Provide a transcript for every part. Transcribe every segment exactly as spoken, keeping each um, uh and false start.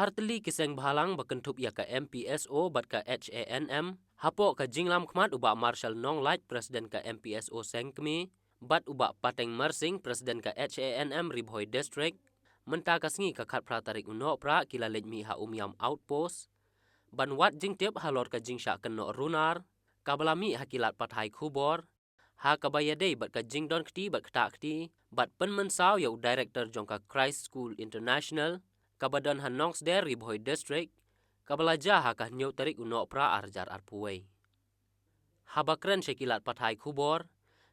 Artylli ki seng bhalang ba kynthup ïa ka M P S O bad ka H A N M, hapoh ka jinglam khmat u Bah Marshal Nonglait, President ka M P S O Seng Kmie, bad u Bah Pateng Marsing, President ka H A N M Ri Bhoi District, mynta ka sngi ka khatphra tarik u Nohprah ki la leit mih ha Umiam Outpost ban wad jingtip halor ka jingshah kynnoh runar kaba la mih ha ki lad pathai khubor, ha kaba ïadei bad ka jingdon kti bad ktah kti bad pynmynsaw ïa u Director jong ka Christ School International kaba don ha Nongsder, Ri Bhoi District, kaba la jia ha ka hynñiew tarik u Nohprah ar hajar arphew wei. Haba kren sha ki lad pathai khubor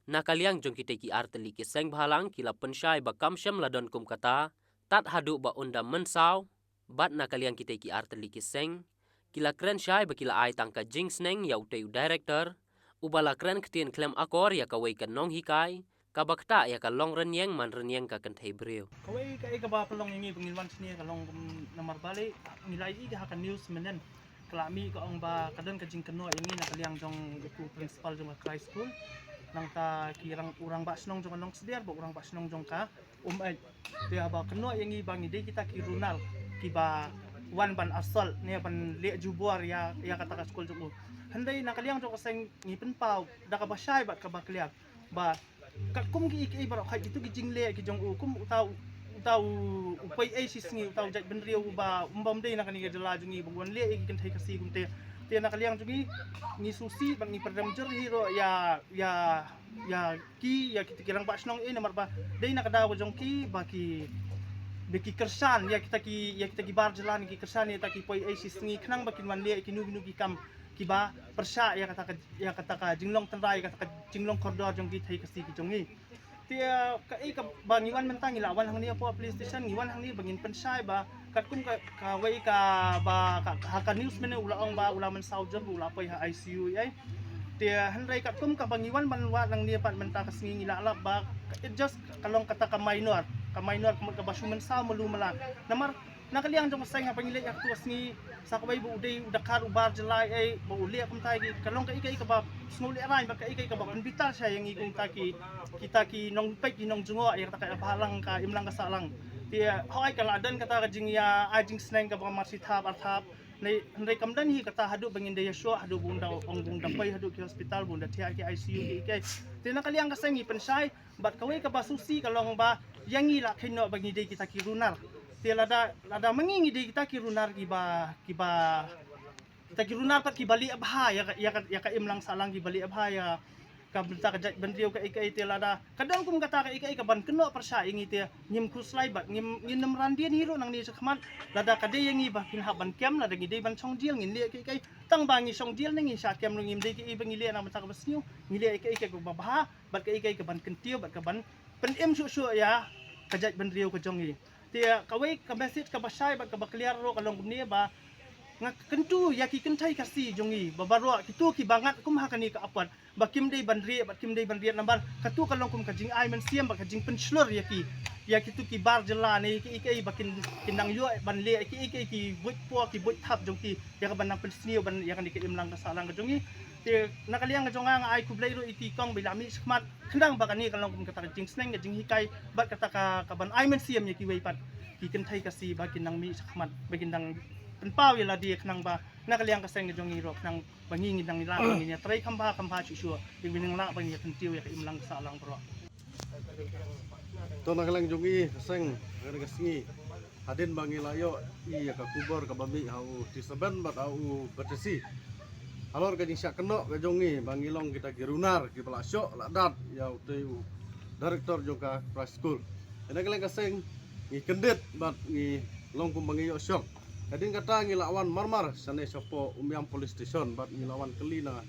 na ka liang jong kitei ki artylli ki seng bhalang, ki la pynshai ba kam shym la don kum kata tad haduh ba un da mynsaw, bad na ka liang kitei ki artylli ki seng, ki la kren shai ba ki la ai tang ka jingsneng ïa utei u Director uba la kren ktien khlem akor ïa kawei ka nonghikai kaba ktah ïa ka long rynïeng man rynïeng ka kynthei briew. Kawei kaei kaba pynlong ïa ngi ba ngin wan shane ka long kum namar balei ngi la ïohi ha ka news mynhynnin, ka la mih ka ong ba ka don ka jingkynnoh ïa ngi na ka liang jong u Principal jong ka Christ School, nangta ki rang, u Rangbah Shnong jong ka Nongsder bad u Rangbah Shnong jong ka Umeit. Te haba kynnoh ïa ngi ba ngi dei kita ki runar kiba wan ban assault ne ban leh jubor ïa, ïa kata ka skul jong u. Hynrei na ka liang jong ka seng ngi pynpaw da kaba shai bad kaba clear ba katkum kiei kiei baroh, kito ki jingleh ki jong u, kum uta u, uta u, u poi ei shi sngi, uta u jaitbynriew uba um bym dei na kane ka jylla jong ngi ba u wan leh ïa ki kynthei Khasi kumta. Te na ka liang jong ngi, ngi sngewsih bad ngi pyrshang jur hi ruh ïa, ïa, ïa ki, ïa kita ki Rangbah Shnong, eh, namar ba dei na ka daw ka jong ki ba ki, ba ki kyrshan ïa kita ki, ïa kita ki bar jylla, ki kyrshan ïa kita ki poi ei shi sngi khnang ba kin wan leh kino kino ki kam kiba pyrshah ïa kata ka, ïa kata ka jinglong tynrai, ïa kata ka jinglong kordor jong ki kynthei Khasi ki jong ngi. Te, eh, kaei kaba ngi wan mynta, ngi la wan hangne hapoh police station, ngi wan hangne ba ngin pynshai ba katkum ka, kawei kaba ka, ha ka news mynne u la ong ba u la mynsaw jur, u la poi ha I C U ei. Te hynrei katkum kaba ngi wan ban wad nangne pat mynta ka sngi, ngi la lap ba it just ka long kata ka minor, ka minor ka mut kaba shu mynsaw malu mala. Namar na ka liang jong ka seng haba ngi leit ha kato ka sngi, sa kawei ba u dei u dkhar u bar jylla ei, ba u leh kumta ïa ki, ka long kaei kaei kaba sngewlehraiñ bad kaei kaei kaba pynbitar sha ïa ngi kum kita ki, kita ki nongpeit ki nongjngoh ïa kata ka bhalang ka imlang ka sahlang. Te hooid ka la don kata ka jingïa ai jingsneng kaba mar shi thap ar thap. Hynrei kam don hi kata haduh ba ngin da ïashoh, haduh ba un da ong, ba un da poi haduh ki hospital, ba un da thiah ki I C U kiei kiei. Te na ka liang ka seng ngi pynshai bad kawei kaba sngewsih ka long ba ïa ngi la kheiñ noh ba ngi dei kita ki runar. Te lada, lada ma ngi ngi dei kita ki runar kiba, kiba, kita ki runar pat kiba lieh bha ïa ka, ïa ka, ïa ka imlang sahlang, kiba lieh bha ïa ka bynta ka jaitbynriew kaei kaei, te lada ka don kum kata kaei kaei kaban kynnoh pyrshah ïa ngi, te ngim khuslai bad ngim, ngin nym ran dien hi ruh nangne shakhmat. Lada ka dei ïa ngi ba kin hap ban kem, lada ngi dei ban shong jail, ngin leh kaei kaei. Tang ba ngi shong jail ne ngi shah kem ruh, ngim dei kaei ba ngi leh na ka bynta kaba sniew, ngi leh kaei kaei kaba bha bad kaei kaei kaban kyntiew bad kaban pynim shuh shuh ïa ka jaitbynriew ka jong ngi. Te kawei ka message kaba shai bad kaba clear ruh ka long kumne ba nga kyntu ïa ki kynthei Khasi jong ngi ba baroh kito kiba ngat kum ha kane ka apot ba kim dei ban rieh bad kim dei ban rieh namar kato ka long kum ka jingai mynsiem bad ka jingpynshlur ïa ki, ïa kito ki bar jylla ne kiei kiei ba kin, kin nang ïoh ban leh kiei kiei ki buit por ki buit thap jong ki ïa kaban nang pynsniew ban ïa kane ka imlang ka sahlang ka jong ngi. Te na ka liang ka jong nga, nga ai khublei ruh ïa ki kong ba la mih shakhmat, khnang ba kane ka long kum kata ka jingsneng ka jinghikai bad kata ka, kaban ai mynsiem ïa kiwei pat ki kynthei Khasi ba kin nang mih shakhmat, ba kin nang pynpaw ïa lade, khnang ba na ka liang ka seng ka jong ngi ruh, khnang ba ngi ngin nang ïalah, ba ngin ïatrei kham bha kham bha shuh shuh, ba ngin nang lah ba ngin ïakyntiew ïa ka imlang ka sahlang baroh. To na ka liang jong ngi ka seng, ha kane ka sngi, hadien ba ngi la ïohi ïa ka khubor kaba mih ha u T seven bad ha u B T C halor ka jingshah kynnoh ka jong ngi ba ngi long kita ki runar kiba la shoh la dat ïa utei u director jong ka Christ School. Ïa na ka liang ka seng ngi kyndit bad ngi long kumba ngi ïoh shock. Hadien kata ngi la wan marmar shane shapoh Umiam Police Station bad ngi la wan kylli na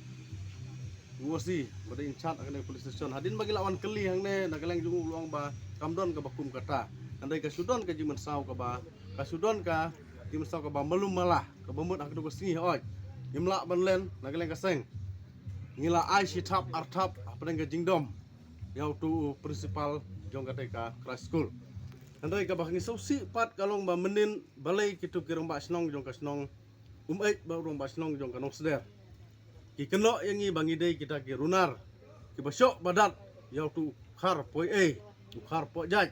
u O C ba dei in charge ha kane ka police station. Hadien ba ngi la wan kylli hangne, na ka liang jong u u la ong ba kam don kaba kum kata. Hynrei ka shu don ka jingmynsaw kaba, ka shu don ka jingmynsaw kaba malu mala kaba mut ha kato ka sngi hooid ngim lah ban len na ka liang ka seng. Ngi la ai shi thap ar thap hapdeng ka jingdom ïa uto u principal jong katei ka Christ School. Hynrei kaba ngi sngewsih pat ka long ba mynnin balei kito ki rangbah shnong jong ka shnong Umeit bad u rangbah shnong jong ka Nongsder ki kynnoh ïa ngi ba ngi dei kita ki runar kiba shoh ba dat ïa uto u khar poi ei, u khar poi jait.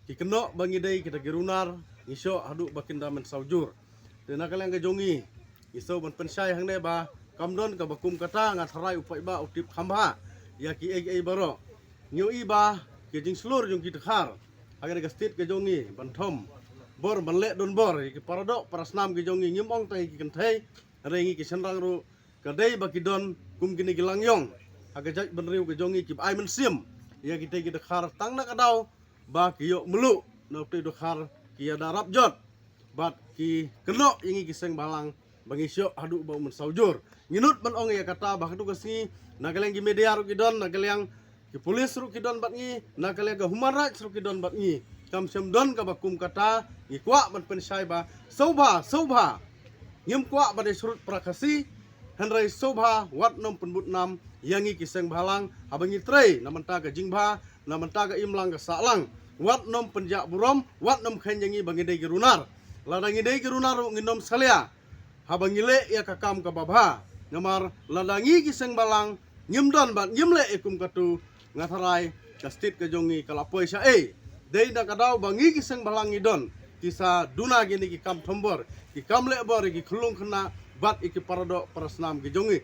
Ki kynnoh ba ngi dei kita ki runar ngi shoh haduh ba kin da mynsaw jur. Te na ka liang ka jong ngi, ngi sngewbha ban pynshai hangne ba kam don kaba kum kata, nga tharai u paidbah u tip kham bha ïa kiei kiei baroh. Ngi ïohi ba ki jingshlur jong ki dkhar ha kane ka state ka jong ngi ban thom bor, ban leh don bor ïa ki paradoh parasnam ki jong ngi, ngim ong tang ïa ki kynthei, hynrei ngi ki shynrang ruh ka dei ba ki don kum kine ki langïong ha ka jaitbynriew ka jong ngi, kiba ai mynsiem ïa kitei ki dkhar tang na ka daw ba ki ïoh mluh na utei u dkhar, ki ïada rap jot bad ki kynnoh ïa ngi ki seng bhalang ba ngi shoh haduh ba u mynsaw jur. Ngi nud ban ong ïa kata ba katto ka sngi na ka liang ki media ruh ki don, na ka liang ki police ruh ki don bad ngi, na ka liang ka human rights ruh ki don bad ngi. Kam shym don kaba kum kata. Ngi kwah ban pynshai ba sngewbha, sngewbha, ngim kwah ban ïashrut para Khasi, hynrei sngewbha wat nym pynbud nam ïa ngi ki seng bhalang haba ngi trei na bynta ka jingbha, na bynta ka imlang ka sahlang. Wat nym pynjah burom, wat nym kheiñ ïa ngi ba ngi dei ki runar. Lada ngi dei ki runar ruh ngin nym salia haba ngi leh ïa ka kam kaba bha. Namar lada ngi ki seng bhalang ngim don bad ngim leh ïa kum katu, nga tharai ka state ka jong ngi ka la poi sha ei. Dei na ka daw ba ngi ki seng bhalang ngi don, ki sa duna kine ki kam thombor, ki kam leh bor ïa ki khyllung khynnah bad ïa ki paradoh parasnam ki jong ngi.